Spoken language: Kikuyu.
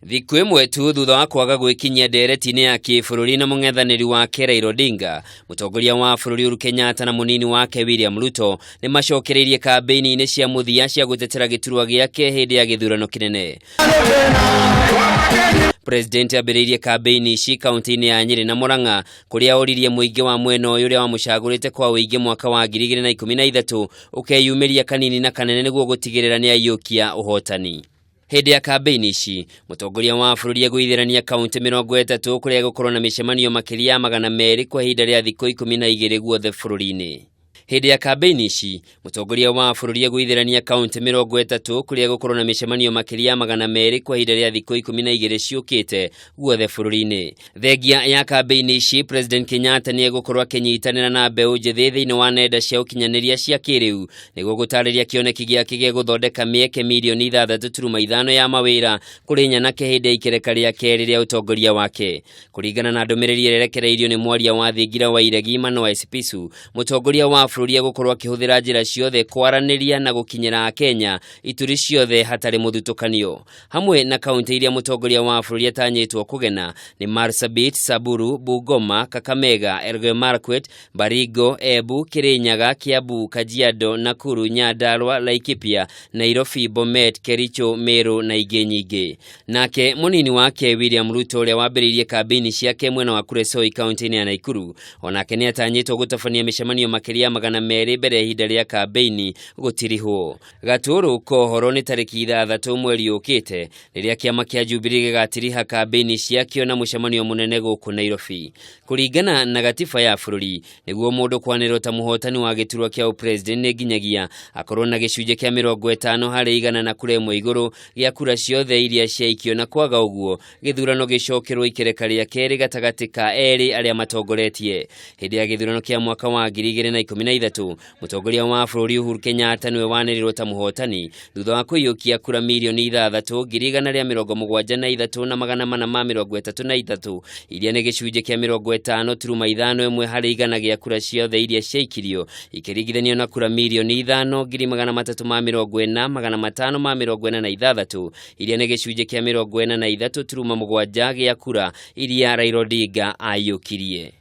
Thikũ ĩmwe tu thutha wa kwaga gwĩkinyia ndereti-inĩ ya kĩbũrũri na mũng'ethanĩri wake Raila Odinga, mũtongoria wa bũrũri Uhuru Kenyatta na mũnini wake William Ruto nĩ macokereirie kambĩini-inĩ cia mũthia cia gũtetera gĩturwa gĩake hĩndĩ ya gĩthurano kĩnene. President ambĩrĩirie kambĩini ici kaunti-inĩ ya Nyĩrĩ na Murang'a kũrĩa oririe mũingĩ wa mwena ũyũ ũrĩa wamũcagũrĩte kwa ũingĩ mwaka wa 2013 ũkeyumĩria kanini na kanene nĩguo gũtigĩrĩra nĩ aiyũkia ũhotani. Hĩndĩ ya kambĩini ici, mũtongoria wa bũrũri egũithĩrania kaunti 30 kũrĩa egũkorwo na mĩcemanio makĩria ya 200 kwa ihinda rĩa thikũ 12 guothe bũrũri-inĩ. Hĩndĩ ya kambĩini ici, mũtongoria wa bũrũri egũithĩrania kaunti 30 kũrĩa egũkorwo na mĩcemanio makĩria ya 200 kwa ihinda rĩa thikũ 12 ciũkĩte guothe bũrũri-inĩ. Thengia ya kambĩini ici, President Kenyatta nĩ egũkorwo akĩnyitanĩra na mbeũ njĩthĩ thĩinĩ wa nenda cia ũkinyanĩria cia kĩrĩu nĩguo gũtarĩria kĩoneki gĩake gĩa gũthondeka mĩeke mirioni 6.5 ya mawĩra kũrĩ nyanake hĩndĩ ya ikereka rĩa kerĩ rĩa ũtongoria wake. Kũringana na ndũmĩrĩri ĩrĩa ĩrekereirio nĩ mwaria wa thingira wa iregi Manoah Esipisu, mũtongoria wa bũrũri egũkorwo akĩhũthĩra njĩra ciothe kwaranĩria na gũkinyĩra Akenya ituri ciothe hatarĩ mũthutũkanio. Hamwe na kaunti iria mũtongoria wa bũrũri atanyĩtwo kũgena nĩ Marsabit, Samburu, Bungoma, Kakamega, Elgeyo Marakwet, Baringo, Embu, Kirinyaga, Kiambu, Kajiado, Nakuru, Nyandarua, Laikipia, Nairobi, Bomet, Kericho, Meru na ingĩ nyingĩ. Nake mũnini wake William Ruto ũrĩa wambĩrĩirie kambĩini ciake mwena wa Kuresoi kaunti-inĩ ya Nakuru, onake nĩ atanyĩtwo gũtabania mĩcemanio makĩria ya 200 mbere ya ihinda rĩa kambĩini gũtirihwo. Gatũrũ kohoro nĩ tarĩki 6 mweri ũkĩte rĩrĩa kĩama kĩa Jubilee gĩgatiriha kambĩini ciakĩo na mũcemanio mũnene gũkũ Nairobi. Kũringana na gatiba ya bũrũri, nĩguo mũndũ kwanĩrĩrwo ta mũhotani wa gĩturwa kĩa ũpresident nĩ nginyagia akorwo na gĩcunjĩ kĩa 50% na kura ĩmwe igũrũ gĩa kura ciothe iria ciaikio, na kwaga ũguo gĩthurano gĩcokerwo ikereka rĩa kerĩ gatagatĩ ka erĩ arĩa matongoretie. Hĩndĩ ya gĩthurano kĩa mwaka wa 2013, mũtongoria wa bũrũri Uhuru Kenyatta nĩwe wanĩrĩrwo ta mũhotani thutha wa kũiyũkia kura mirioni 6,173,433 iria nĩ gĩcunjĩ kĩa 50.51% gĩa kura ciothe iria ciaikirio, ikĩringithanio na kura mirioni 5,340,546 iria nĩ gĩcunjĩ kĩa 43.7 gĩa kura iria Raila Odinga aiyũkirie.